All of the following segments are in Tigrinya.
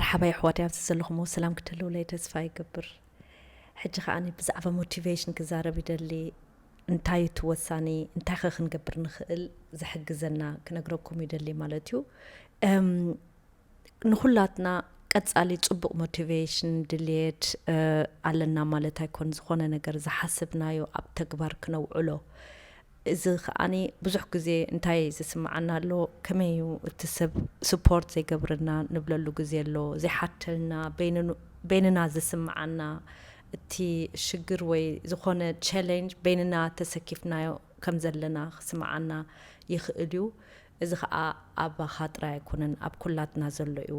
ሓባይ ኣሕዋት፣ ኣብዚ ዘለኹም ሰላም ክትህልውለይ ተስፋ ይገብር። ሕጂ ከኣ ብዛዕባ ሞቲቬሽን ክዛረብ ይደሊ። እንታይ እቲ ወሳኒ፣ እንታይ ከ ክንገብር ንኽእል ዝሕግዘና ክነግረኩም ይደሊ ማለት እዩ። እም፣ ንኹላትና ቀጻሊ ጽቡቕ ሞቲቬሽን ድልየት፣ እ፣ ኣለና ማለት ኣይኮን። ዝኾነ ነገር ዝሓስብናዮ ኣብ ተግባር ክነውዕሎ። እዚ ከኣኒ ብዙሕ ግዜ እንታይ ዝስምዓና ኣሎ፣ ከመይ እዩ እቲ ሰብ ስፖርት ዘይገብረና ንብለሉ ግዜ ኣሎ፣ ዘይሓተልና፣ በይንኑ-፣ በይንና ዝስምዓና፣ እቲ ሽግር ወይ ዝኾነ ቻሌንጅ በይንና ተሰኪፍናዮ ከም ዘለና ክስምዓና ይኽእል እዩ። እዚ ኸኣ ኣባኻ ጥራይ ኣይኮነን፣ ኣብ ኩላትና ዘሎ እዩ።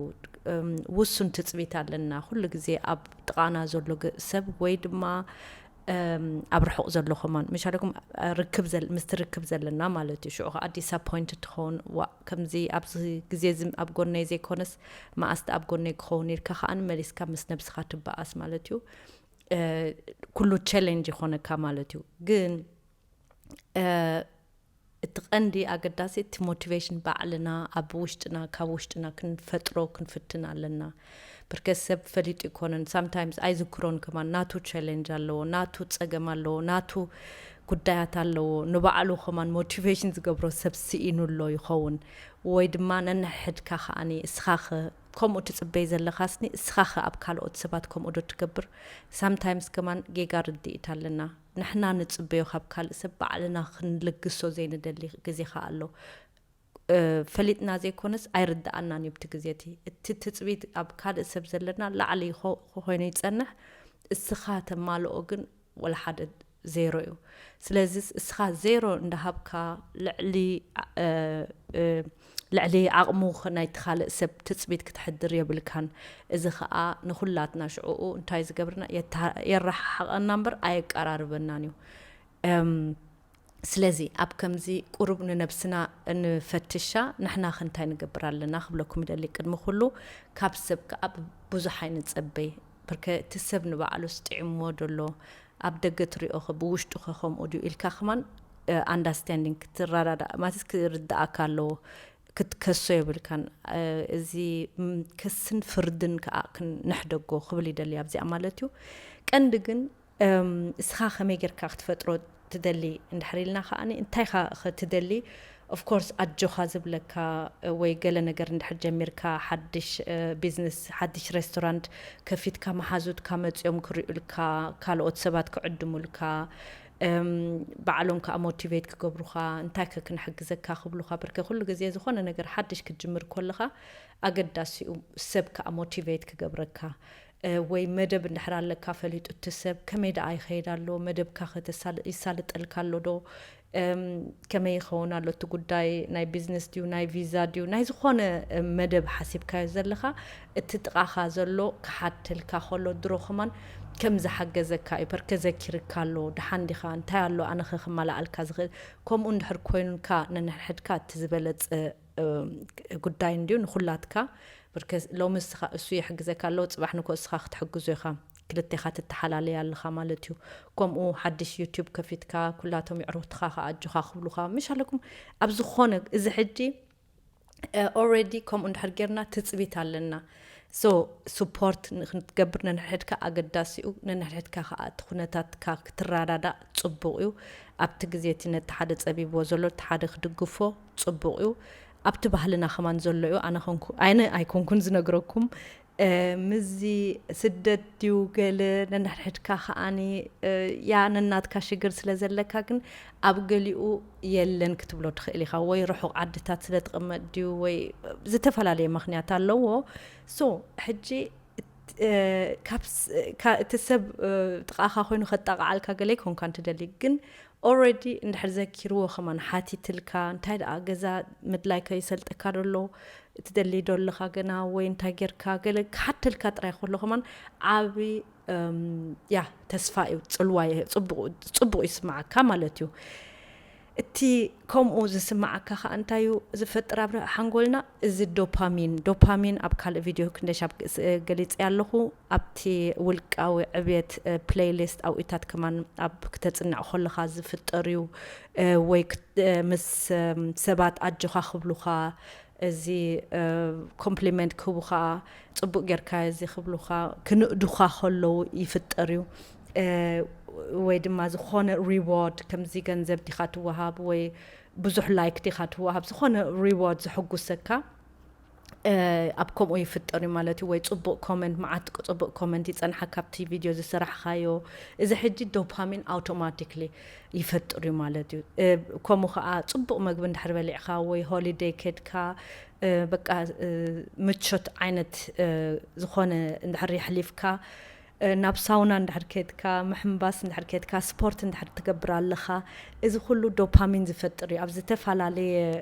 እም፣ ውሱን ትጽቢት ኣለና። ኩሉ ግዜ ኣብ ጥቓና ዘሎ ግ-፣ ሰብ ወይ ድማ፣ እም፣ ኣብ ርሑቕ ዘሎ ከማን፣ ምሻለኩም ርክብ ዘል-፣ ምስቲ ርክብ ዘለና ማለት እዩ። ሽዑ ኸኣ ዲስኣፖይንትድ ትኸውን። "ዋእ፣ ከምዚ ኣብዚ ግዜ እዚ ኣብ ጎነይ ዘይኮነስ፣ መኣስቲ ኣብ ጎነይ ክኸውን?" ኢልካ ኸኣ መሊስካ ምስ ነብስኻ ትበኣስ ማለት እዩ። እ፣ ኩሉ ቻሌንጅ ይኾነካ ማለት እዩ። ግን፣ እ፣ እቲ ቀንዲ ኣገዳሲ እቲ ሞቲቬሽን ባዕልና ኣብ ውሽጥና፣ ካብ ውሽጥና ክንፈጥሮ ክንፍትን ኣለና። ብርከት ሰብ ፈሊጡ ይኮነን፣ ሳምታይምስ ኣይዝክሮን ከማን፣ ናቱ ቻሌንጅ ኣለዎ፣ ናቱ ጸገም ኣለዎ፣ ናቱ ጉዳያት ኣለዎ። ንባዕሉ ከማን ሞቲቬሽን ዝገብሮ ሰብ ስኢኑ ኣሎ ይኸውን። ወይ ድማ ነንሕድካ ከኣኒ እስኻ ኸ ከምኡ ትጽበይ ዘለኻስኒ፣ እስኻ ኸ ኣብ ካልኦት ሰባት ከምኡ ዶ ትገብር? ሳምታይምስ ከማን ጌጋ ርድኢት ኣለና። ንሕና ንጽበዮ ካብ ካልእ ሰብ ባዕልና ክንልግሶ ዘይንደሊ ግዜ ኸኣ ኣሎ። እ፣ ፈሊጥና ዘይኮነስ ኣይርድኣናን እዩ ብቲ ግዜ እቲ። እቲ ትጽቢት ኣብ ካልእ ሰብ ዘለና ላዕሊ ይኾ-፣ ኮይኑ ይጸንሕ። እስኻ ተማልኦ ግን ወላ ሓደ ዜሮ እዩ። ስለዚ እስኻ ዜሮ እንዳሃብካ ልዕሊ፣ እ፣ እ፣ ልዕሊ ዓቕሙ ናይቲ ካልእ ሰብ ትጽቢት ክትሕድር የብልካን። እዚ ኸኣ ንኹላትና ሽዕኡ እንታይ ዝገብርና የታ-፣ የረሓሕቐና እምበር ኣየቀራርበናን እዩ። እም፣ ስለዚ ኣብ ከምዚ ቁሩብ ንነብስና ንፈትሻ፣ ንሕና ኸ እንታይ ንገብር ኣለና ክብለኩም ይደሊ። ቅድሚ ኩሉ ካብ ሰብ ከኣ ብዙሕ ኣይንጸበይ። ብርከ እቲ ሰብ ንባዕሉስ ጥዒምዎ ደሎ፣ ኣብ ደገ ትሪኦ ኸ ብውሽጡ ኸ ከምኡ ድዩ ኢልካ ከማን፣ እ፣ ኣንዳስታንዲንግ ክትረዳዳእ ማለት ክርድኣካ ኣለዎ። ክትከሶ የብልካን። እ፣ እዚ፣ ም፣ ክስን ፍርድን ከኣ ክንሕደጎ ክብል ይደሊ ኣብዚኣ ማለት እዩ። ቀንዲ ግን እም፣ እስኻ ከመይ ጌርካ ክትፈጥሮ ትደሊ እንድሕር ኢልና ከኣኒ፣ እንታይ ኻ ኸ ትደሊ? ኦፍ ኮርስ፣ ኣጆኻ ዝብለካ፣ እ፣ ወይ ገለ ነገር እንድሕር ጀሚርካ፣ ሓድሽ፣ እ፣ ቢዝነስ፣ ሓድሽ ሬስቶራንት ከፊትካ፣ መሓዙትካ መጺኦም ክርእዩልካ፣ ካልኦት ሰባት ክዕድሙልካ፣ እም፣ ባዕሎም ከኣ ሞቲቬት ክገብሩኻ፣ እንታይ ከ ክንሕግዘካ ክብሉኻ፣ ብርከ ኩሉ ግዜ ዝኾነ ነገር ሓድሽ ክትጅምር ከለኻ፣ ኣገዳሲኡ ሰብ ከኣ ሞቲቬት ክገብረካ። እ፣ ወይ መደብ እንድሕር ኣለካ ፈሊጡ እቲ ሰብ፣ ከመይ ደኣ ይኸይድ ኣሎ? መደብካ ኸ ተሳል-፣ ይሳልጠልካ ኣሎ ዶ? እም፣ ከመይ ይኸውን ኣሎ እቲ ጉዳይ? ናይ ቢዝነስ ድዩ? ናይ ቪዛ ድዩ? ናይ ዝኾነ፣ እ፣ መደብ ሓሲብካዮ ዘለኻ፣ እቲ ጥቓኻ ዘሎ ክሓተልካ ከሎ ድሮ ከማን ከም ዝሓገዘካ እዩ። በርከ ዘኪርካ ኣሎ። ደሓን ዲኻ? እንታይ ኣሎ ኣነ ኸ ክማላኣልካ ዝኽእል? ከምኡ እንድሕር ኮይኑልካ ነንሕድሕድካ እቲ ዝበለጸ፣ እ፣ ጉዳይ እንድዩ ንኹላትካ። ብርከ ሎሚ እስኻ፣ እሱ ይሕግዘካ ኣሎ፣ ጽባሕ ንኮ እስኻ ክትሕግዞ ኢኻ። ክልቴኻ ትተሓላለይ ኣለኻ ማለት እዩ። ከምኡ ሓድሽ ዩቲዩብ ከፊትካ፣ ኩላቶም የዕሩኽትኻ ከኣ ኣጆኻ ክብሉኻ፣ ምሽ ኣለኩም ኣብ ዝኾነ፣ እዚ ሕጂ፣ እ፣ ኦልሬዲ ከምኡ እንድሕር ጌርና ትጽቢት ኣለና። ሶ፣ ስፖርት ንክንትገብር ነንሕድሕድካ ኣገዳሲኡ፣ ነንሕድሕድካ ከኣ እቲ ኩነታትካ ክትረዳዳእ ጽቡቕ እዩ። ኣብቲ ግዜ እቲ ነቲ ሓደ ጸቢብዎ ዘሎ፣ እቲ ሓደ ክድግፎ ጽቡቕ እዩ። ኣብቲ ባህልና ከማን ዘሎ እዩ። ኣነ ኸንኩ-፣ ኣነ ኣይኮንኩን ዝነግረኩም። እ፣ ምስዚ ስደት ድዩ ገለ ነንሕድሕድካ ከኣኒ፣ እ፣ ያ ነናትካ ሽግር ስለ ዘለካ ግን ኣብ ገሊኡ የለን ክትብሎ ትኽእል ኢኻ። ወይ ርሑቕ ዓድታት ስለ ትቕመጥ ድዩ ወይ ዝተፈላለየ ምኽንያት ኣለዎ። ሶ፣ ሕጂ እት-፣ እ፣ ካብ ስ-፣ ካ-፣ እቲ ሰብ፣ እ፣ ጥቓኻ ኮይኑ ከጣቕዓልካ ገለ ኣይኮንካን ትደሊ። ግን ኦልሬዲ እንድሕር ዘኪርዎ ከማን ሓቲትልካ፣ እንታይ ደኣ ገዛ ምድላይ ከይሰልጠካ ደሎ፣ ትደሊ ዶ ኣለኻ ገና ወይ እንታይ ጌርካ፣ ገለ ክሓተልካ ጥራይ ከሎ ከማን ዓቢ፣ እም፣ ያ፣ ተስፋ እዩ፣ ጽልዋ ይህ-፣ ጽቡቕ፣ ጽቡቕ ይስምዓካ ማለት እዩ። እቲ ከምኡ ዝስምዓካ ከኣ እንታይ እዩ ዝፈጥር ኣብ ሓንጎልና? እዚ ዶፓሚን፣ ዶፓሚን ኣብ ካልእ ቪድዮ ክንደይ ሻብ ስ-፣ ገሊጸ ኣለኹ። ኣብቲ ውልቃዊ ዕብየት፣ እ፣ ፕሌይሊስት ኣውኢታት ከማን ኣብ ክተጽንዕ ከለኻ ዝፍጠር እዩ። እ፣ ወይ ክት-፣ እ፣ ምስ፣ እም፣ ሰባት ኣጆኻ ክብሉኻ፣ እዚ ኮምፕሊመንት ክህቡኻ፣ ጽቡቕ ጌርካ እዚ ክብሉኻ፣ ክንእዱኻ ከለዉ ይፍጠር እዩ። ወይ ድማ ዝኾነ ሪዋርድ፣ ከምዚ ገንዘብ ዲኻ ትወሃብ ወይ ብዙሕ ላይክ ዲኻ ትወሃብ፣ ዝኾነ ሪዋርድ ዘሐጉሰካ ኣብ ከምኡ ይፍጠር እዩ ማለት እዩ። ወይ ጽቡቕ ኮመንት፣ መዓት ጽቡቕ ኮመንት ይጸንሓካ ኣብቲ ቪድዮ ዝሰራሕኻዮ። እዚ ሕጂ ዶፓሚን ኣውቶማቲክሊ ይፈጥር እዩ ማለት እዩ። ከምኡ ከዓ ጽቡቕ መግቢ እንድሕር በሊዕካ ወይ ሆሊደይ ከድካ፣ በቃ ምቾት ዓይነት ዝኾነ እንድሕር የሕሊፍካ፣ ናብ ሳውና እንድሕር ከድካ፣ ምሕምባስ እንድሕር ከድካ፣ ስፖርት እንድሕር ትገብር ኣለኻ፣ እዚ ኩሉ ዶፓሚን ዝፈጥር እዩ። ኣብ ዝተፈላለየ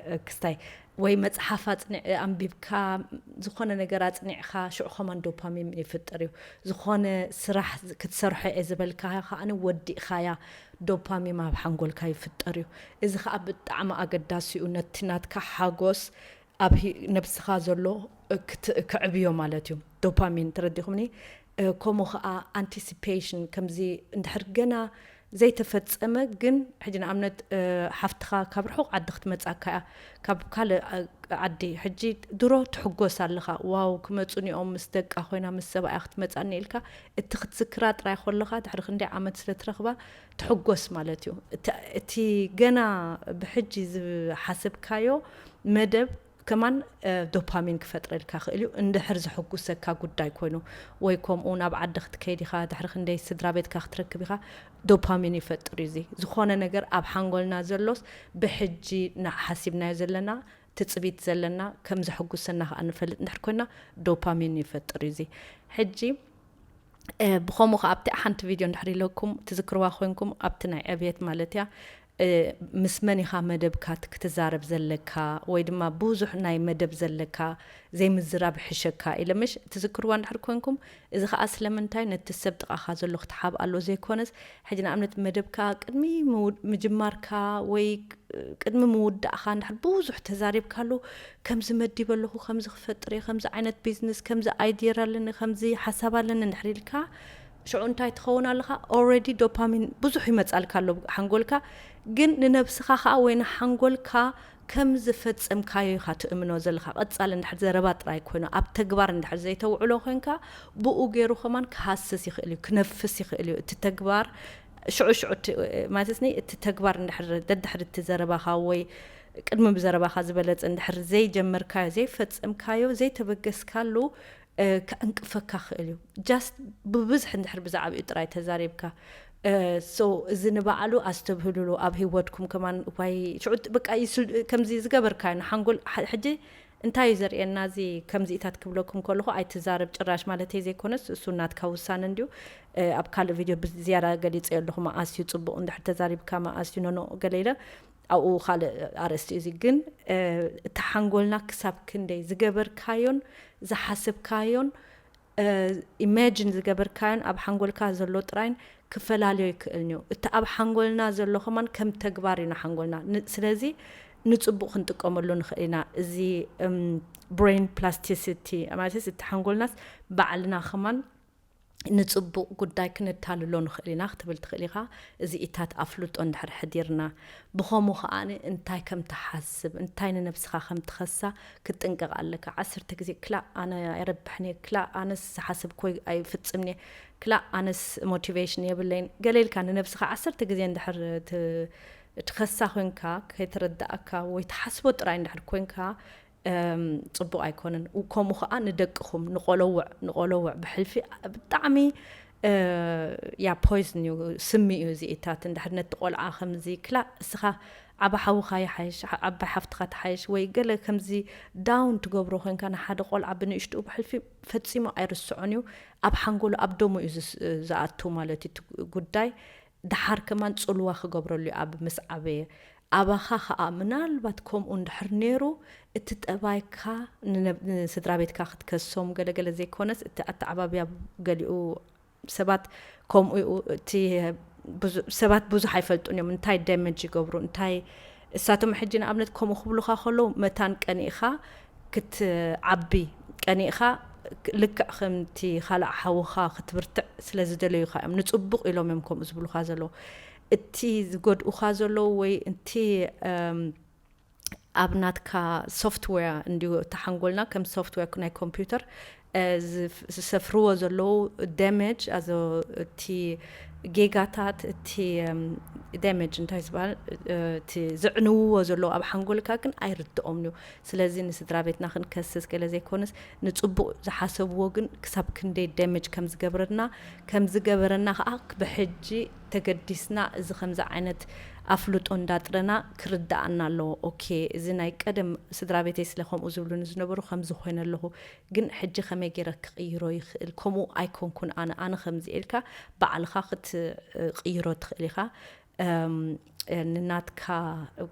ክስታይ ወይ መጽሓፍ ኣጽኒ- ኣንቢብካ፣ ዝኾነ ነገር ኣጽኒዕካ፣ ሽዑ ከማን ዶፓሚን ይፍጠር እዩ። ዝኾነ ስራሕ ክትሰርሖ እየ ዝበልካ ከዓኒ ወዲእኻያ፣ ዶፓሚን ኣብ ሓንጎልካ ይፍጠር እዩ። እዚ ከዓ ብጣዕሚ ኣገዳሲ እዩ፣ ነቲ ናትካ ሓጎስ ኣብ ሂ- ነብስኻ ዘሎ ክት- ከዕብዮ ማለት እዩ። ዶፓሚን ተረዲኹምኒ? ከምኡ ከዓ ኣንቲሲፔሽን፣ ከምዚ እንድሕር ገና ዘይተፈጸመ፣ ግን ሕጂ ንኣብነት ሓፍትኻ ካብ ርሑቕ ዓዲ ክትመጻካ እያ፣ ካብ ካልእ ዓዲ። ሕጂ ድሮ ትሕጎስ ኣለኻ፣ ዋው ክመጹ ኒኦም ምስ ደቃ ኮይና ምስ ሰብኣያ ክትመጻኒ ኢልካ፣ እቲ ክትዝክራ ጥራይ ከለኻ ድሕሪ ክንደይ ዓመት ስለ ትረኽባ ትሕጎስ ማለት እዩ። እቲ ገና ብሕጂ ዝሓሰብካዮ መደብ ከማን ዶፓሚን ክፈጥረልካ ክእል እዩ፣ እንድሕር ዘሐጉሰካ ጉዳይ ኮይኑ። ወይ ከምኡ ናብ ዓዲ ክትከይድ ኢኻ፣ ድሕሪ ክንደይ ስድራ ቤትካ ክትረክብ ኢኻ፣ ዶፓሚን ይፈጥር እዩ። እዚ ዝኾነ ነገር ኣብ ሓንጎልና ዘሎስ ብሕጂ ንሓሲብናዮ ዘለና ትጽቢት ዘለና ከም ዘሐጉሰና ከዓ ንፈልጥ እንድሕር ኮይና፣ ዶፓሚን ይፈጥር እዩ። እዚ ሕጂ ብኸምኡ ከዓ ኣብቲ ሓንቲ ቪድዮ እንድሕር ኢለኩም ትዝክርዋ ኮይንኩም፣ ኣብቲ ናይ ዕብየት ማለት እያ፣ ምስ መን ኢኻ መደብካ ክትዛረብ ዘለካ፣ ወይ ድማ ብዙሕ ናይ መደብ ዘለካ ዘይምዝራብ ይሕሸካ ኢለ ምሽ ትዝክርዋ እንድሕር ኮይንኩም። እዚ ከዓ ስለምንታይ ነቲ ሰብ ጥቓኻ ዘሎ ክትሓብ ኣሎ ዘይኮነስ፣ ሕጂ ንኣብነት መደብካ ቅድሚ ምውድ- ምጅማርካ ወይ ቅድሚ ምውዳእኻ እንድሕር ብዙሕ ተዛሪብካሉ፣ ከምዚ መዲበ ኣለኹ፣ ከምዚ ክፈጥር እየ፣ ከምዚ ዓይነት ቢዝነስ፣ ከምዚ ኣይዲየር ኣለኒ፣ ከምዚ ሓሳብ ኣለኒ እንድሕር ኢልካ፣ ሽዑ እንታይ ትኸውን ኣለኻ? ኦልሬዲ ዶፓሚን ብዙሕ ይመጻልካ ኣሎ ሓንጎልካ። ግን ንነብስኻ ኸኣ ወይ ንሓንጎልካ ከም ዝፈጸምካዮ ኢኻ ትእምኖ ዘለኻ። ቀጻሊ እንድሕር ዘረባ ጥራይ ኮይኑ ኣብ ተግባር እንድሕር ዘይተውዕሎ ኮንካ፣ ብኡ ገይሩ ከማን ክሃስስ ይኽእል እዩ፣ ክነፍስ ይኽእል እዩ። እቲ ተግባር ሽዑ ሽዑ እቲ፣ ማለትኒ እቲ ተግባር እንድሕር ደድሕሪ እቲ ዘረባኻ ወይ ቅድሚ ብዘረባኻ ዝበለጸ እንድሕር ዘይጀመርካዮ፣ ዘይፈጸምካዮ፣ ዘይተበገስካሉ፣ ከዕንቅፈካ ክእል እዩ። ጃስት ብብዝሒ እንድሕር ብዛዕባኡ ጥራይ ተዛሪብካ። ሶ እዚ ንባዕሉ ኣስተብህሉሉ ኣብ ህይወትኩም ከማን። ዋይ ሽዑ በቃ ከምዚ ዝገበርካዮ ንሓንጎል ሕጂ እንታይ እዩ ዘርእየና? እዚ ከምዚኢታት ክብለኩም ከለኹ ኣይትዛረብ ጭራሽ ማለተይ ዘይኮነስ፣ እሱ ናትካ ውሳነ እንድዩ። ኣብ ካልእ ቪድዮ ብዝያዳ ገሊጸዮ ኣለኹ፣ መኣስ እዩ ጽቡቕ እንድሕር ተዛሪብካ፣ መኣስ እዩ ኖኖ ገለ ኢለ ኣብኡ ካልእ ኣርእስቲ እዩ። እዚ ግን እቲ ሓንጎልና ክሳብ ክንደይ ዝገበርካዮን ዝሓሰብካዮን ኢማጂን ዝገበርካዮን ኣብ ሓንጎልካ ዘሎ ጥራይን ክፈላለዮ ይክእልን እዩ። እቲ ኣብ ሓንጎልና ዘሎ ከማን ከም ተግባር እዩ ንሓንጎልና። ስለዚ ንጽቡቕ ክንጥቀመሉ ንኽእል ኢና። እዚ ብሬን ፕላስቲሲቲ ማለት እቲ ሓንጎልናስ ባዕልና ከማን ንጽቡቕ ጉዳይ ክነታልሎ ንኽእል ኢና ክትብል ትኽእል ኢኻ። እዚኢታት ኣፍልጦ እንድሕር ሕዲርና፣ ብኸምኡ ከኣ እንታይ ከም ትሓስብ፣ እንታይ ንነብስኻ ከም ትኸሳ ክትጥንቀቕ ኣለካ። ዓሰርተ ግዜ ክላእ ኣነ ኣይረብሕን እየ፣ ክላእ ኣነስ ዝሓሰብክዎ ኣይፍጽምን እየ፣ ክላእ ኣነስ ሞቲቬሽን የብለይን፣ ገለ ኢልካ ንነብስኻ ዓሰርተ ግዜ እንድሕር ትኸሳ ኮንካ፣ ከይተረዳእካ ወይ ትሓስቦ ጥራይ እንድሕር ኮንካ፣ ጽቡቕ ኣይኮነን። ከምኡ ኸዓ ንደቅኹም፣ ንቆለውዕ፣ ንቆለውዕ ብሕልፊ ብጣዕሚ ያ ፖይዝን እዩ፣ ስሚ እዩ። እዚኢታት እንድሕር ነቲ ቆልዓ ከምዚ ክላእ እስኻ ዓቢ ሓውኻ ይሓይሽ፣ ዓባይ ሓፍትኻ ትሓይሽ ወይ ገለ ከምዚ ዳውን ትገብሮ ኮንካ ንሓደ ቆልዓ ብንእሽትኡ ብሕልፊ ፈጺሙ ኣይርስዖን እዩ። ኣብ ሓንጎሉ ኣብ ደሙ እዩ ዝኣቱ ማለት እዩ እቲ ጉዳይ። ደሓር ከማን ጽልዋ ክገብረሉ እዩ ኣብ ምስ ዓበየ። ኣባኻ ኸኣ ምናልባት ከምኡ እንድሕር ነይሩ፣ እቲ ጠባይካ ንነብ- ንስድራ ቤትካ ክትከሶም ገለገለ ዘይኮነስ፣ እቲ ኣተዓባብያ ገሊኡ ሰባት ከምኡ እዩ። እቲ ብዙ- ሰባት ብዙሕ ኣይፈልጡን እዮም እንታይ ደመጅ ይገብሩ እንታይ። እሳቶም ሕጂ ንኣብነት ከምኡ ክብሉኻ ከለዉ መታን ቀኒእኻ ክትዓቢ ቀኒእኻ ልክዕ ከምቲ ካልእ ሓውኻ ክትብርትዕ ስለ ዝደለዩኻ እዮም። ንጽቡቕ ኢሎም እዮም ከምኡ ዝብሉኻ ዘለዉ። እቲ ዝጎድኡኻ ዘለዉ ወይ እቲ ኣብ ናትካ ሶፍትዌር እንዲሁ ተሓንጎልና ከም ሶፍትዌር ናይ ኮምፒውተር ዝሰፍርዎ ዘለዉ ደመጅ ኣዞ እቲ ጌጋታት እቲ ደመጅ እንታይ ዝበሃል እቲ ዝዕንውዎ ዘለዉ ኣብ ሓንጎልካ ግን ኣይርድኦም እዩ። ስለዚ ንስድራ ቤትና ክንከስስ ገለ ዘይኮነስ ንፅቡቕ ዝሓሰብዎ ግን ክሳብ ክንደይ ደመጅ ከም ዝገብረና ከም ዝገበረና ከዓ ብሕጂ ተገዲስና እዚ ከምዚ ዓይነት ኣፍልጦ እንዳጥረና ክርዳኣና ኣለዎ። ኦኬ እዚ ናይ ቀደም ስድራ ቤተይ ስለ ከምኡ ዝብሉኒ ዝነበሩ ከምዚ ኮይነ ኣለኹ ግን ሕጂ ከመይ ገይረ ክቕይሮ ይኽእል? ከምኡ ኣይኮንኩን ኣነ። ኣነ ከምዚ ኢልካ ባዕልኻ ክትቕይሮ ትኽእል ኢኻ። ንናትካ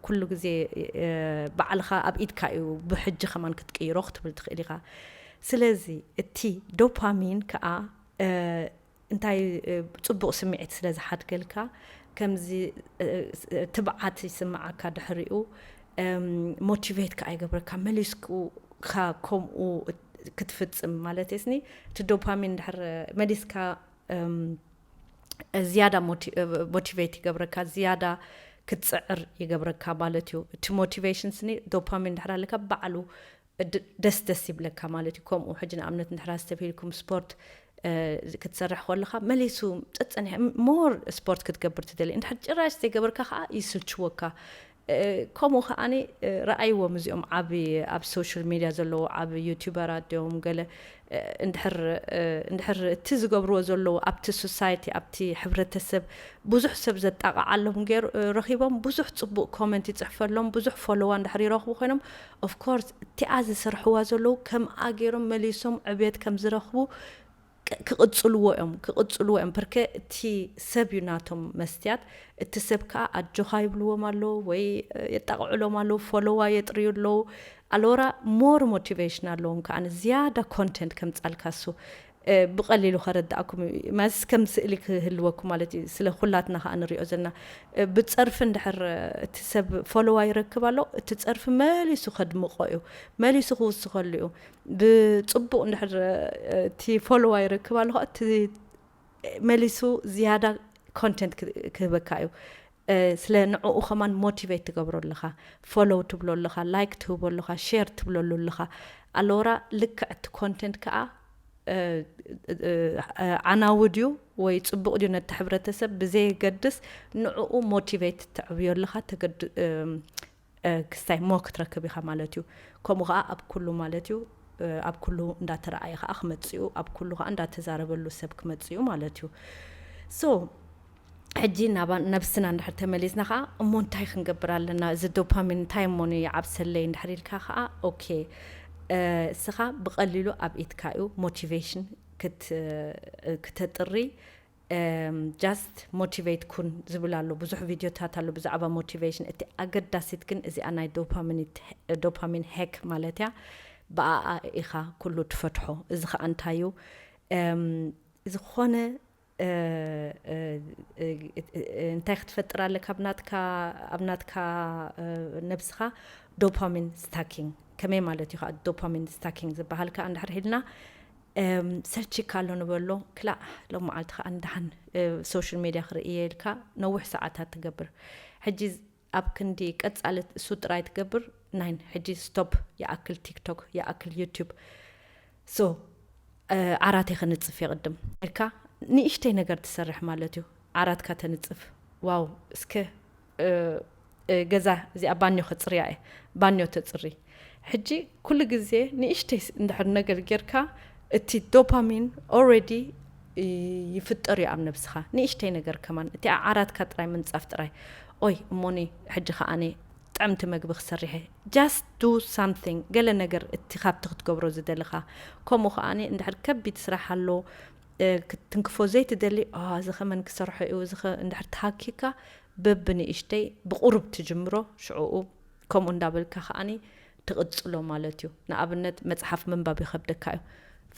ኩሉ ግዜ ባዕልኻ ኣብ ኢድካ እዩ ብሕጂ ከማን ክትቅይሮ ክትብል ትኽእል ኢኻ። ስለዚ እቲ ዶፓሚን ከዓ እንታይ ፅቡቕ ስምዒት ስለ ዝሓድገልካ ከምዚ ትብዓት ይስምዓካ ድሕሪኡ ሞቲቬት ከዓ ይገብረካ መሊስኩ ከምኡ ክትፍፅም ማለት የስኒ እቲ ዶፓሚን ድሕር መሊስካ ዝያዳ ሞቲቬት ይገብረካ ዝያዳ ክትፅዕር ይገብረካ ማለት እዩ። እቲ ሞቲቬሽን ስኒ ዶፓሚን ድሕር ኣለካ ባዕሉ ደስ ደስ ይብለካ ማለት እዩ። ከምኡ ሕጂ ንኣብነት እንድሕር ኣስተብሂልኩም ስፖርት ክትሰርሕ ከለኻ መሊሱ ጸጸኒሕ ሞር ስፖርት ክትገብር ትደሊ እንድሕር ጭራሽ ዘይገበርካ ከዓ ይስልችወካ። ከምኡ ከዓኒ ረኣይዎም እዚኦም ዓብ ኣብ ሶሻል ሚድያ ዘለዉ ዓብ ዩቱበራት ድዮም ገለ እንድሕር እንድሕር እቲ ዝገብርዎ ዘለዉ ኣብቲ ሶሳይቲ ኣብቲ ሕብረተሰብ ብዙሕ ሰብ ዘጣቕዓሎም ገይሩ ረኺቦም ብዙሕ ፅቡቕ ኮመንት ይፅሕፈሎም ብዙሕ ፎሎዋ እንድሕር ይረኽቡ ኮይኖም ኦፍኮርስ እቲኣ ዝሰርሕዋ ዘለዉ ከምኣ ገይሮም መሊሶም ዕብየት ከም ዝረኽቡ ክቕፅልዎ እዮም ክቕፅልዎ እዮም ፐርከ እቲ ሰብ እዩ ናቶም መስትያት እቲ ሰብ ከዓ ኣጆኻ ይብልዎም ኣለዉ ወይ የጣቕዕሎም ኣለዉ ፎሎዋ የጥርዩ ኣለዉ ኣሎራ ሞር ሞቲቬሽን ኣለዎም ከዓ ዝያዳ ኮንተንት ከምፃልካ እሱ ብቐሊሉ ከረዳእኩም እዩ ማስ ከም ስእሊ ክህልወኩም ማለት እዩ ስለ ኩላትና ከዓ ንሪኦ ዘለና ብፀርፊ እንድሕር እቲ ሰብ ፎሎዋ ይረክብ ኣሎ እቲ ፀርፊ መሊሱ ከድምቆ እዩ መሊሱ ክውስኸሉ እዩ ብፅቡቕ እንድሕር እቲ ፎሎዋ ይረክብ ኣሎ እቲ መሊሱ ዝያዳ ኮንተንት ክህበካ እዩ ስለ ንዕኡ ከማን ሞቲቬት ትገብሮ ኣለኻ ፎሎው ትብሎ ኣለኻ ላይክ ትህቦ ኣለኻ ሼር ትብለሉ ኣለኻ ኣሎራ ልክዕ እቲ ኮንተንት ከዓ ዓናዊ ድዩ ወይ ፅቡቕ ድዩ ነቲ ሕብረተሰብ ብዘየገድስ ንዕኡ ሞቲቬት ተዕብዮ ኣለኻ ክስታይ ሞ ክትረክብ ኢኻ ማለት እዩ ከምኡ ከዓ ኣብ ኩሉ ማለት እዩ ኣብ ኩሉ እንዳተረኣየ ከዓ ክመፅኡ ኣብ ኩሉ ከዓ እንዳተዛረበሉ ሰብ ክመፅኡ ማለት እዩ so ሕጂ ናብ ነብስና እንድሕር ተመሊስና ከዓ እሞ እንታይ ክንገብር ኣለና እዚ ዶፓሚን እንታይ እሞ ይዓብሰለይ እንድሕር ኢልካ ከዓ okay እስኻ ብቐሊሉ ኣብ ኢድካ እዩ ሞቲቬሽን ክተጥሪ just motivate ኩን ዝብል ኣሎ ብዙሕ ቪድዮታት ኣሎ ብዛዕባ ሞቲቬሽን እቲ ኣገዳሲት ግን እዚኣ ናይ ዶፓሚን ሄክ ማለት እያ ብኣኣ ኢኻ ኩሉ ትፈትሖ እዚ ከዓ እንታይ እዩ ዝኾነ እንታይ ክትፈጥር ኣለካ ኣብ ናትካ ኣብ ናትካ ነብስኻ ዶፓሚን ስታኪንግ ከመይ ማለት እዩ ከዓ ዶፓሚን ስታኪንግ ዝበሃል ከዓ እንድሕር ሒልና ሰልቺካ ኣሎ ንበሎ ክላእ ሎም መዓልቲ ከዓ እንዳሓን ሶሻል ሚድያ ክርእየ ኢልካ ነዊሕ ሰዓታት ትገብር ሕጂ ኣብ ክንዲ ቀጻሊ እሱ ጥራይ ትገብር ናይን ሕጂ ስቶፕ ይኣክል ቲክቶክ ይኣክል ዩቱብ so ዓራተይ ከንጽፍ የቕድም ኢልካ ንእሽተይ ነገር ትሰርሕ ማለት እዩ ዓራትካ ተንጽፍ ዋው እስከ ገዛ እዚኣ ባኞ ከጽርያ እየ ባኞ ተጽሪ ሕጂ ኩሉ ግዜ ንእሽተይ እንድሕር ነገር ጌርካ እቲ ዶፓሚን already ይፍጠር እዩ ኣብ ነብስኻ ንእሽተይ ነገር ከማን እቲ ዓራትካ ጥራይ ምንጻፍ ጥራይ ኦይ እሞኒ ሕጂ ከዓኒ ጥዕምቲ መግቢ ክሰርሐ just do something ገለ ነገር እቲ ካብቲ ክትገብሮ ዝደለኻ ከምኡ ከዓኒ እንድሕር ከቢድ ስራሕ ኣሎ ክትንክፎ ዘይትደሊ እዚ ከመን ክሰርሖ እዩ እዚ እንድሕር ተሃኪካ በብንእሽተይ ብቁሩብ ትጅምሮ ሽዕኡ ከምኡ እንዳበልካ ከዓኒ ትቕጽሎ ማለት እዩ ንኣብነት መጽሓፍ ምንባብ ይኸብደካ እዩ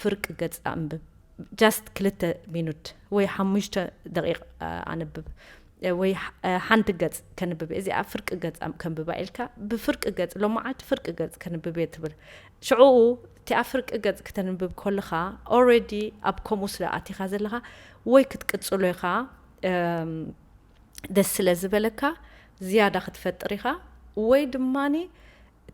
ፍርቂ ገጽ ኣንብብ just ክልተ ሚኑት ወይ ሓሙሽተ ደቂቕ ኣንብብ ወይ ሓንቲ ገጽ ከንብብ እዚኣ ፍርቂ ገጽ ከንብባ ኢልካ ብፍርቂ ገጽ ሎማዓልቲ ፍርቂ ገጽ ከንብብ እየ ትብል ሽዕኡ እቲኣ ፍርቂ ገጽ ክተንብብ ከለኻ already ኣብ ከምኡ ስለ ኣቲኻ ዘለኻ ወይ ክትቅጽሎ ኢኻ ደስ ስለ ዝበለካ ዝያዳ ክትፈጥር ኢኻ ወይ ድማ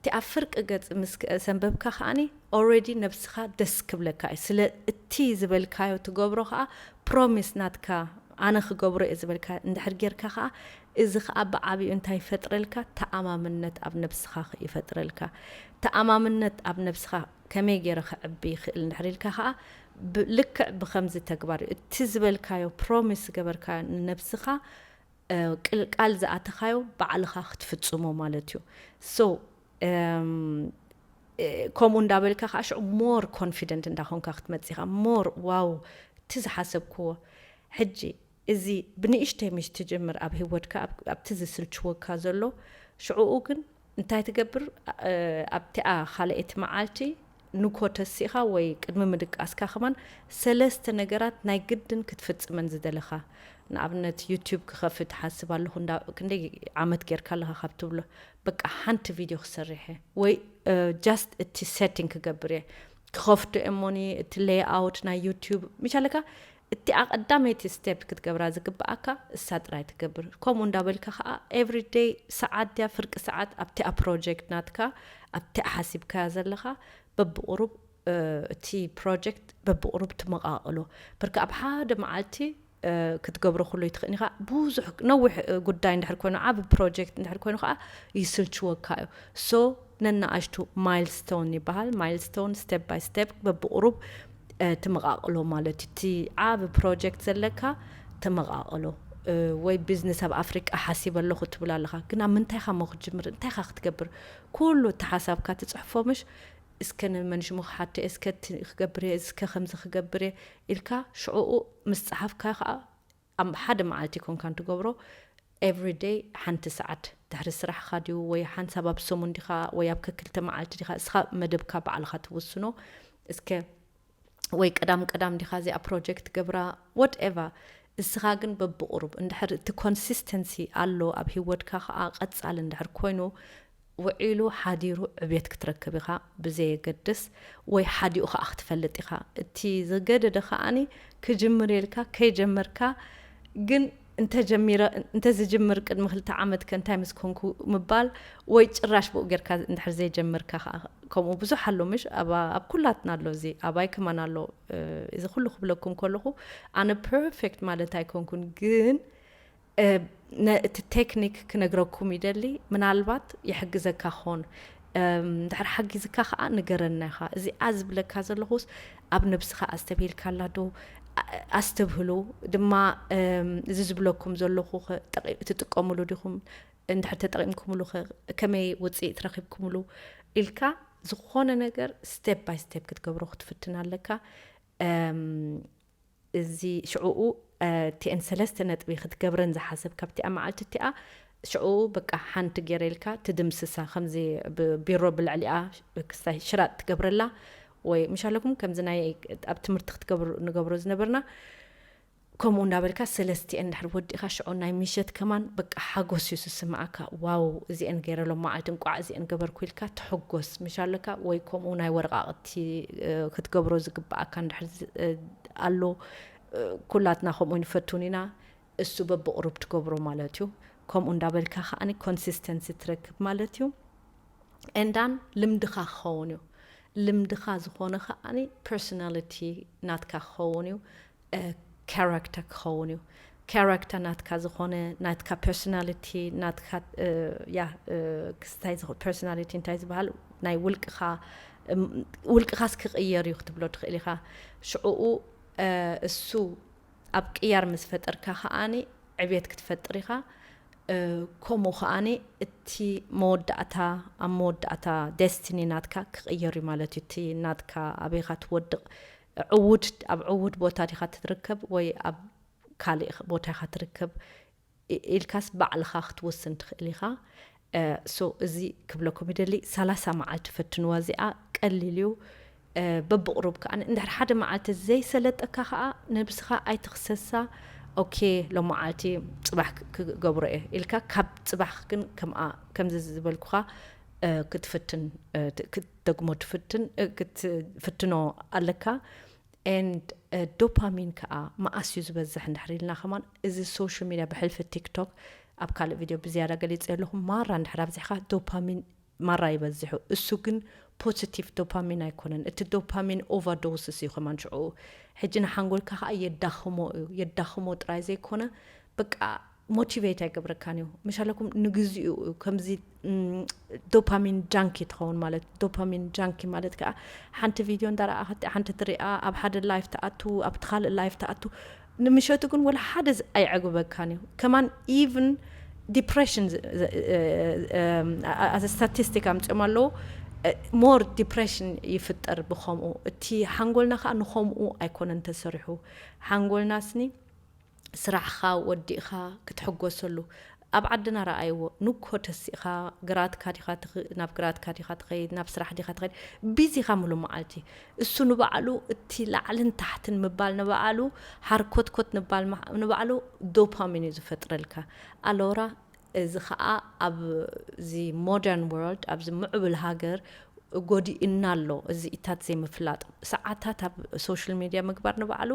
እቲ ኣብ ፍርቂ ገጽ ምስ ሰንበብካ ከዓኒ already ነብስኻ ደስ ክብለካ እዩ። ስለ እቲ ዝበልካዮ ትገብሮ ከኣ ፕሮሚስ ናትካ ኣነ ክገብሮ እየ ዝበልካ እንድሕር ጌርካ ከኣ እዚ ከኣ ብዓቢኡ እንታይ ይፈጥረልካ? ተኣማምነት ኣብ ነብስኻ ይፈጥረልካ። ተኣማምነት ኣብ ነብስኻ ከመይ ገይረ ክዕቢ ይኽእል እንድሕር ኢልካ ከኣ ልክዕ ብኸምዚ ተግባር እዩ። እቲ ዝበልካዮ ፕሮሚስ ዝገበርካዮ ንነብስኻ ቃል ዝኣተኻዮ ባዕልኻ ክትፍጽሞ ማለት እዩ። So ከምኡ እንዳበልካ ከዓ ሽዑ more confident እንዳኾንካ ክትመፅእ ኢኻ። More ዋው እቲ ዝሓሰብክዎ ሕጂ እዚ ብንእሽተይ ምሽ ትጅምር ኣብ ህይወትካ ኣብቲ ዝስልችወካ ዘሎ ሽዕኡ ግን እንታይ ትገብር ኣብቲኣ ካልኣይቲ መዓልቲ ንኮ ተሲእኻ ወይ ቅድሚ ምድቃስካ ከማን ሰለስተ ነገራት ናይ ግድን ክትፍጽመን ዝደለኻ ንኣብነት ዩቲዩብ ክኸፍት ሓስብ ኣለኹ እንዳ ክንደይ ዓመት ጌርካ ኣለኻ ካብ ትብሎ በቃ ሓንቲ ቪድዮ ክሰርሕ እየ ወይ just እቲ setting ክገብር እየ ክኸፍቶ እሞኒ እቲ layout ናይ ዩቲዩብ ምሻለካ እቲ ኣቐዳመይቲ step ክትገብራ ዝግብኣካ እሳ ጥራይ ትገብር ከምኡ እንዳበልካ ከዓ everyday ሰዓት ድያ ፍርቂ ሰዓት ኣብቲኣ project ናትካ ኣብቲኣ ሓሲብካያ ዘለኻ በብቁሩብ እቲ project በብቁሩብ ትመቓቕሎ በርካ ኣብ ሓደ መዓልቲ ክትገብሮ ኩሎ ይትኽእል ኢኻ ብዙሕ ነዊሕ ጉዳይ እንድሕር ኮይኑ ዓብ project እንድሕር ኮይኑ ከዓ ይስልችወካ እዩ so ነናኣሽቱ milestone ይበሃል milestone step by step በብቁሩብ ትመቓቕሎ ማለት እዩ እቲ ዓብ project ዘለካ ትመቓቕሎ ወይ business ኣብ ኣፍሪቃ ሓሲብ ኣለኹ ትብል ኣለኻ ግን ኣብ ምንታይ ኻ ሞ ክትጅምር እንታይ ኻ ክትገብር ኩሉ እቲ ሓሳብካ ትፅሕፎ ምሽ እስከ ንመን ሽሙ ክሓቶ እስከ ክገብር እስከ ከምዚ ክገብር ኢልካ ሽዕኡ ምስ ፀሓፍካ ከዓ ኣብ ሓደ መዓልቲ ኮንካ እንትገብሮ everyday ሓንቲ ሰዓት ድሕሪ ስራሕኻ ድዩ ወይ ሓንሳብ ኣብ ሰሙን ዲኻ ወይ ኣብ ከክልተ መዓልቲ ዲኻ እስኻ መደብካ ባዕልኻ ትውስኖ እስከ ወይ ቀዳም ቀዳም ዲኻ እዚኣ project ገብራ whatever እስኻ ግን በብቁሩብ እንድሕር እቲ consistency ኣሎ ኣብ ህይወትካ ከዓ ቀፃል እንድሕር ኮይኑ ውዒሉ ሓዲሩ ዕብየት ክትረክብ ኢኻ ብዘየገድስ ወይ ሓዲኡ ከዓ ክትፈልጥ ኢኻ እቲ ዝገደደ ከዓኒ ክጅምር ኢልካ ከይጀመርካ ግን እንተጀሚረ እንተዝጅምር ቅድሚ ክልተ ዓመት ከ እንታይ ምስ ኮንኩ ምባል ወይ ጭራሽ ብኡ ጌርካ እንድሕር ዘይጀመርካ ከዓ ከምኡ ብዙሕ ኣሎ ምሽ ኣብ ኩላትና ኣሎ እዚ ኣባይ ከማን ኣሎ እዚ ኩሉ ክብለኩም ከለኹ ኣነ perfect ማለት ኣይኮንኩን ግን እቲ ቴክኒክ ክነግረኩም ይደሊ ምናልባት ይሕግዘካ ክኾን እንድሕር ሓጊዝካ ከዓ ንገረና ኢኻ እዚኣ ዝብለካ ዘለኹስ ኣብ ነብስኻ ኣስተብሂልካ ኣላ ዶ ኣስተብህሉ ድማ እዚ ዝብለኩም ዘለኹ ትጥቀምሉ ዲኹም እንድሕር ተጠቂምኩምሉ ከመይ ውፅኢት ረኪብኩምሉ ኢልካ ዝኾነ ነገር step by step ክትገብሮ ክትፍትን ኣለካ እዚ ሽዕኡ እቲአን ሰለስተ ነጥቢ ክትገብረን ዝሓሰብ ካብቲኣ መዓልቲ እቲኣ ሽዕኡ በቃ ሓንቲ ገይረ ኢልካ ትድምስሳ ከምዚ ቢሮ ብልዕሊኣ ክስታይ ሽራጥ ትገብረላ ወይ ምሻለኩም ከምዚ ናይ ኣብ ትምህርቲ ክትገብሩ ንገብሮ ዝነበርና ከምኡ እንዳበልካ ሰለስቲአን እንድሕር ወዲእካ ሽዑ ናይ ምሸት ከማን በቃ ሓጎስ እዩ ዝስምዓካ ዋው እዚአን ገይረ ሎም መዓልቲ እንቋዕ እዚአን ገበርኩ ኢልካ ትሕጎስ ምሻለካ ወይ ከምኡ ናይ ወረቃቅቲ ክትገብሮ ዝግብኣካ እንድሕር ኣሎ ኩላትና ከምኡ ንፈቱን ኢና እሱ በብቕሩብ ትገብሮ ማለት እዩ ከምኡ እንዳበልካ ከዓኒ consistency ትረክብ ማለት እዩ and then ልምድኻ ክኸውን እዩ ልምድኻ ዝኾነ ከዓኒ personality ናትካ ክኸውን እዩ character ክኸውን እዩ character ናትካ ዝኾነ ናትካ personality ናትካ ያ ክስታይ personality እንታይ ዝበሃል ናይ ውልቅኻ ውልቅኻስ ክቕየር እዩ ክትብሎ ትኽእል ኢኻ ሽዕኡ እሱ ኣብ ቅያር ምስ ፈጠርካ ከዓኒ ዕብየት ክትፈጥር ኢኻ ከምኡ ከዓኒ እቲ መወዳእታ ኣብ መወዳእታ destiny ናትካ ክቕየር እዩ ማለት እዩ እቲ ናትካ ኣበይኻ ትወድቕ ዕውድ ኣብ ዕውድ ቦታ ዲኻ ትርከብ ወይ ኣብ ካልእ ቦታ ኢኻ ትርከብ ኢልካስ ባዕልኻ ክትወስን ትኽእል ኢኻ so እዚ ክብለኩም ይደሊ ሰላሳ መዓልቲ ፈትንዋ እዚኣ ቀሊል እዩ በብቕሩብ ከዓ እንድሕር ሓደ መዓልቲ ዘይሰለጠካ ከዓ ነብስኻ ኣይትኽሰሳ ኦኬ ሎመዓልቲ ፅባሕ ክገብሮ እየ ኢልካ ካብ ፅባሕ ግን ከምኣ ከምዚ ዝበልኩኻ ክትፍትን ክትደግሞ ትፍትን ክትፍትኖ ኣለካ and ዶፓሚን ከዓ መኣስ እዩ ዝበዝሕ እንድሕር ኢልና ከማን እዚ social media ብሕልፊ ቲክቶክ ኣብ ካልእ ቪድዮ ብዝያዳ ገሊፀ ኣለኹ ማራ እንድሕር ኣብዚሕካ ዶፓሚን ማራ ይበዝሑ። እሱ ግን ፖዚቲቭ ዶፓሚን ኣይኮነን። እቲ ዶፓሚን ኦቨርዶስስ እዩ ከማን ሽዑ። ሕጂ ንሓንጎልካ ከዓ የዳኽሞ እዩ። የዳኽሞ ጥራይ ዘይኮነ፣ በቃ ሞቲቬት ኣይገብረካን እዩ። ምሻለኩም ንግዚኡ እዩ ከምዚ፣ ም፣ ዶፓሚን ጃንኪ ትኸውን ማለት። ዶፓሚን ጃንኪ ማለት ከዓ ሓንቲ ቪድዮ እንዳረኣኸት፣ ሓንቲ ትሪኣ፣ ኣብ ሓደ ላይፍ ትኣቱ፣ ኣብቲ ካልእ ላይፍ ትኣቱ፣ ንምሸቱ ግን ወላ ሓደ ዝ-፣ ኣይዕግበካን እዩ። ከማን ኢቭን ዲፕሬሽን፣ as ስታቲስቲክ ኣምፅኦም ኣለዉ፣ ሞር ዲፕሬሽን ይፍጠር ብኸምኡ። እቲ ሓንጎልና ከዓ ንኸምኡ ኣይኮነን ተሰሪሑ። ሓንጎልና ስኒ ስራሕኻ ወዲእኻ ክትሕጎሰሉ። ኣብ ዓድና ረኣይዎ፣ ንኮ ተሲእኻ፣ ግራትካ ዲኻ ትኽ-፣ ናብ ግራትካ ዲኻ ትኸይድ፣ ናብ ስራሕ ዲኻ ትኸይድ፣ ቢዚ ኢኻ ሙሉ መዓልቲ። እሱ ንባዕሉ፣ እቲ ላዕልን ታሕትን ምባል ንባዕሉ፣ ሃርኮትኮት ንባል መ-፣ ንባዕሉ ዶፓሚን እዩ ዝፈጥረልካ። ኣሎራ፣ እዚ ኸኣ ኣብዚ ሞደርን ወርልድ፣ ኣብዚ ምዕቡል ሃገር ጎዲእና ኣሎ። እዚ ኢታት ዘይምፍላጥ፣ ሰዓታት ኣብ ሶሻል ሚድያ ምግባር ንባዕሉ፣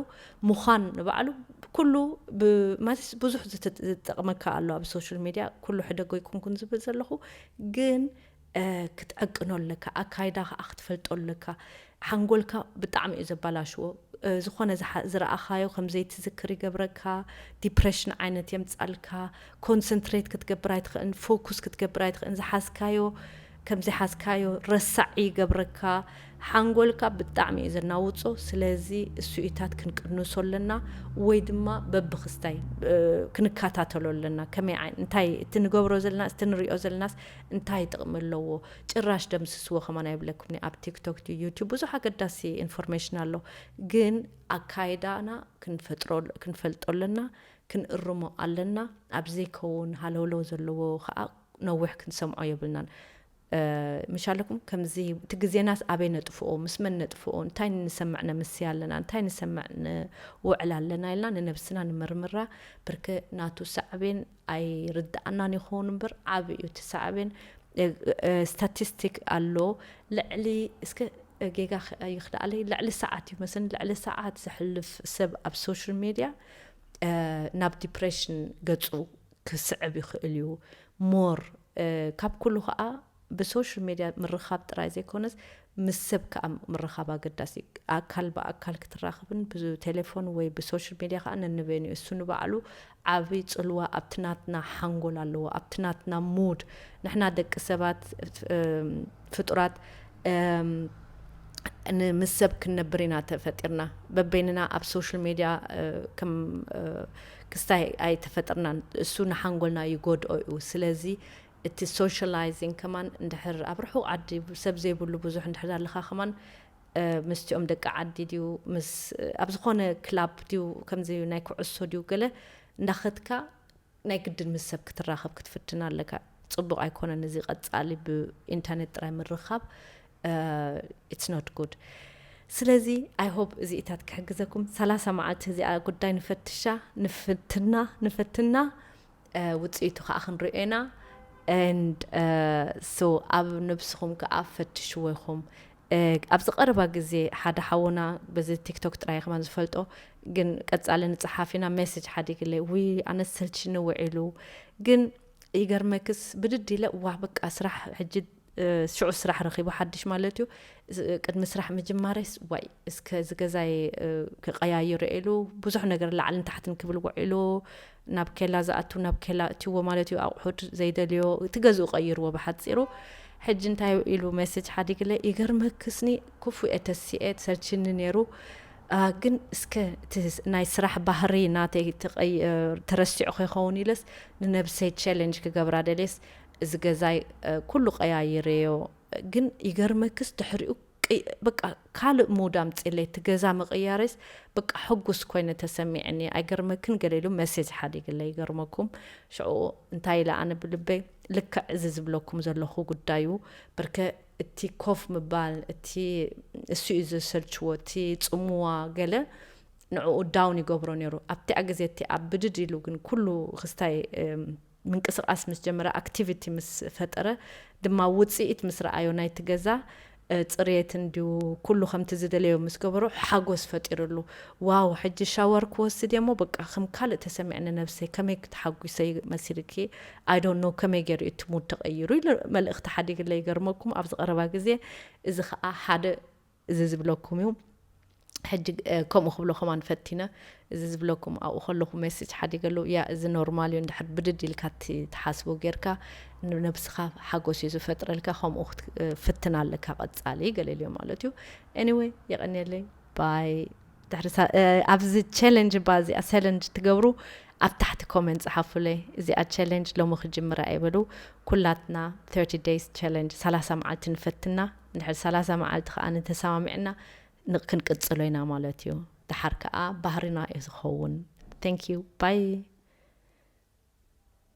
ምዃን ንባዕሉ፣ ኩሉ ብ-፣ ማለት ብዙሕ ዝት-፣ ዝጠቕመካ ኣሎ ኣብ ሶሻል ሚድያ። ኩሉ ሕደጎ ኣይኮንኩን ዝብል ዘለኹ፣ ግን፣ እ፣ ክትዕቅኖ ኣለካ፣ ኣካይዳ ኸኣ ክትፈልጦ ኣለካ። ሓንጎልካ ብጣዕሚ እዩ ዘባላሽዎ። እ፣ ዝኾነ ዝሓ-፣ ዝረኣኻዮ ከም ዘይትዝክር ይገብረካ፣ ዲፕሬሽን ዓይነት የምጻልካ፣ ኮንሰንትሬት ክትገብር ኣይትኽእልን፣ ፎኩስ ክትገብር ኣይትኽእልን፣ ዝሓዝካዮ ከም ዘይሓዝካዮ ረሳዕ ይገብረካ። ሓንጎልካ ብጣዕሚ እዩ ዘናውጾ። ስለዚ እሱኢታት ክንቅንሶ ኣለና፣ ወይ ድማ በብኽስታይ፣ እ፣ ክንከታተሎ ኣለና። ከመይ ዓይን-፣ እንታይ እቲ ንገብሮ ዘለና፣ እቲ ንሪኦ ዘለናስ እንታይ ጥቕሚ ኣለዎ? ጭራሽ ደምስስዎ ከማን ኣይብለኩምን እየ። ኣብ ቲክቶክ ድዩ ዩቲዩብ ብዙሕ ኣገዳሲ ኢንፎርሜሽን ኣሎ። ግን ኣካይዳና ክንፈጥሮ-፣ ክንፈልጦ ኣለና፣ ክንእርሞ ኣለና። ኣብ ዘይከውን ሃለውለው ዘለዎ ኸኣ ነዊሕ ክንሰምዖ የብልናን። እ፣ ምሻለኩም ከምዚ እቲ ግዜናስ ኣበይ ነጥፍኦ፣ ምስ መን ነጥፍኦ፣ እንታይ ንሰምዕ ነምስያ ኣለና፣ እንታይ ንሰምዕ ንውዕል ኣለና ኢልና ንነብስና ንመርምራ። ብርክ ናቱ ሳዕቤን ኣይርድኣናን ይኸውን እምበር ዓቢ እዩ እቲ ሳዕቤን። እ፣ እ፣ ስታቲስቲክ ኣሎ። ልዕሊ፣ እስከ ጌጋ ኸ-፣ ይኽልኣለይ፣ ልዕሊ ሰዓት እዩ መስለኒ፣ ልዕሊ ሰዓት ዘሕልፍ ሰብ ኣብ ሶሻል ሚድያ፣ እ፣ ናብ ዲፕሬሽን ገጹ ክስዕብ ይኽእል እዩ። ሞር፣ እ፣ ካብ ኩሉ ኸኣ ብሶሻል ሚድያ ምርኻብ ጥራይ ዘይኮነስ፣ ምስ ሰብ ከኣ ምርኻብ ኣገዳሲ እዩ። ኣካል ብኣካል ክትራኸብን ብቴሌፎን ወይ ብሶሻል ሚድያ ከኣ ነንበይኑ እዩ። እሱ ንባዕሉ ዓቢ ጽልዋ ኣብቲ ናትና ሓንጎል ኣለዎ፣ ኣብቲ ናትና ሙድ። ንሕና ደቂ ሰባት፣ እም፣ ፍጡራት፣ እም፣ ን-፣ ምስ ሰብ ክንነብር ኢና ተፈጢርና። በበይንና ኣብ ሶሻል ሚድያ፣ እ፣ ከም፣ እ፣ ክስታይ ኣይተፈጠርናን። እሱ ንሓንጎልና ይጎድኦ እዩ። ስለዚ እቲ ሶሻላይዚንግ ከማን እንድሕር ኣብ ርሑቕ ዓዲ ሰብ ዘይብሉ ብዙሕ እንድሕር ኣለኻ ከማን፣ እ፣ ምስቲኦም ደቂ ዓዲ ድዩ፣ ምስ፣ ኣብ ዝኾነ ክላብ ድዩ፣ ከምዚ ናይ ኩዕሶ ድዩ፣ ገለ እንዳኸድካ ናይ ግድን ምስ ሰብ ክትራኸብ ክትፍትን ኣለካ። ጽቡቕ ኣይኮነን እዚ ቀጻሊ ብኢንተርኔት ጥራይ ምርኻብ። እ፣ it's not good። ስለዚ I hope እዚኢታት ክሕግዘኩም። ሰላሳ መዓልቲ እዚኣ ጉዳይ ንፈትሻ፣ ንፍትና፣ ንፈትና፣ እ፣ ውጽኢቱ ከኣ ክንሪኦ ኢና። And፣ እ፣ so ኣብ ነብስኹም ከኣ ፈትሽዎ ኢኹም። እ፣ ኣብዚ ቀረባ ግዜ ሓደ ሓውና በዚ ቲክቶክ ጥራይ ከማን ዝፈልጦ፣ ግን ቀጻሊ ንጽሓፍ ኢና፣ ሜሴጅ ሓዲግለይ፣ "ውይ፣ ኣነ ሰልችኒ ውዒሉ፣ ግን ይገርመክስ ብድድ ኢለ፣ ዋ፣ በቃ ስራሕ ሕጂ፣ እ፣ ሽዑ ስራሕ ረኺቡ ሓድሽ ማለት እዩ። ዝ-፣ ቅድሚ ስራሕ ምጅማረይስ፣ ዋይ፣ እስከ እዚ ገዛይ፣ እ፣ ክቀያይሮ" ኢሉ፣ ብዙሕ ነገር ላዕልን ታሕትን ክብል ውዒሉ፣ ናብ ኬላ ዝኣቱ፣ ናብ ኬላ እትዎ ማለት እዩ፣ ኣቑሑት ዘይደልዮ፣ እቲ ገዝኡ ቀይርዎ ብሓጺሩ። ሕጂ እንታይ ኢሉ ሜሴጅ ሓዲግለይ፣ ይገርመክስኒ፣ ክፉ እየ ተሲኤ፣ ሰልችኒ ነይሩ። አ፣ ግን እስከ እቲ ስ-፣ ናይ ስራሕ ባህሪ ናተይ ተቐይ-፣ እ፣ ተረሲዑ ከይኸውን ኢለስ ንነብሰይ ቻሌንጅ ክገብራ ደልየስ፣ እዚ ገዛይ፣ እ፣ ኩሉ ቀያይረዮ። ግን ይገርመክስ ድሕሪኡ ቀይ-፣ በቃ ካልእ ሙድ ኣምጺለይ፣ እቲ ገዛ ምቕያረይስ በቃ ሕጉስ ኮይነ ተሰሚዕኒ። ኣይገርመክን ገለ ኢሉ ሜሴጅ ሓዲግለይ፣ ይገርመኩም። ሽዑ እንታይ ኢለ ኣነ ብልበይ፣ ልክዕ እዚ ዝብለኩም ዘለኹ ጉዳዩ። ብርከ እቲ ኮፍ ምባል፣ እቲ እሱ እዩ ዘሰልችዎ፣ እቲ ጽምዋ ገለ ንዕኡ ዳውን ይገብሮ ነይሩ። ኣብቲኣ ግዜ እቲኣ ብድድ ኢሉ ግን ኩሉ ክስታይ፣ እም፣ ምንቅስቓስ ምስ ጀመረ፣ ኣክቲቪቲ ምስ ፈጠረ ድማ ውጽኢት ምስ ረኣዮ ናይቲ ገዛ፣ ጽሬት እንድዩ ኩሉ ከምቲ ዝደለዮ ምስ ገበሮ ሓጎስ ፈጢሩሉ። ዋው ሕጂ ሻወር ክወስድ እየ እሞ በቃ ከም ካልእ ተሰሚዕኒ ነብሰይ ከመይ ክትሓጒሰይ መሲልኪ? I don't know ከመይ ገይሩ እቲ ሙድ ተቐይሩ ኢሉ መልእኽቲ ሓዲግለይ። ይገርመኩም ኣብዚ ቀረባ ግዜ እዚ ከዓ ሓደ እዚ ዝብለኩም እዩ። ሕጂ ከምኡ ክብሎ ከማን ፈቲነ እዚ ዝብለኩም ኣብኡ ከለኹ ሜሴጅ ሓዲገሉ እያ። እዚ ኖርማል እዩ እንድሕር ብድድ ኢልካ እቲ ትሓስቦ ጌርካ ንነብስኻ ሓጎስ እዩ ዝፈጥረልካ። ከምኡ ፍትን ኣለካ ቀጻሊ ገለልዮ ማለት እዩ። Anyway የቐንየለይ ባይ። ድሕሪ ኣብዚ ቻለንጅ ባ እዚኣ ቻለንጅ ትገብሩ ኣብ ታሕቲ ኮመንት ጸሓፉለይ። እዚኣ ቻለንጅ ሎሚ ክጅምራ እየ በሉ። ኩላትና thirty days challenge ሰላሳ መዓልቲ ንፈትና። እንድሕር ሰላሳ መዓልቲ ከዓ ንተሰማሚዕና ክንቅጽሎ ኢና ማለት እዩ። ድሓር ከዓ ባህርና እዩ ዝኸውን። Thank you bye።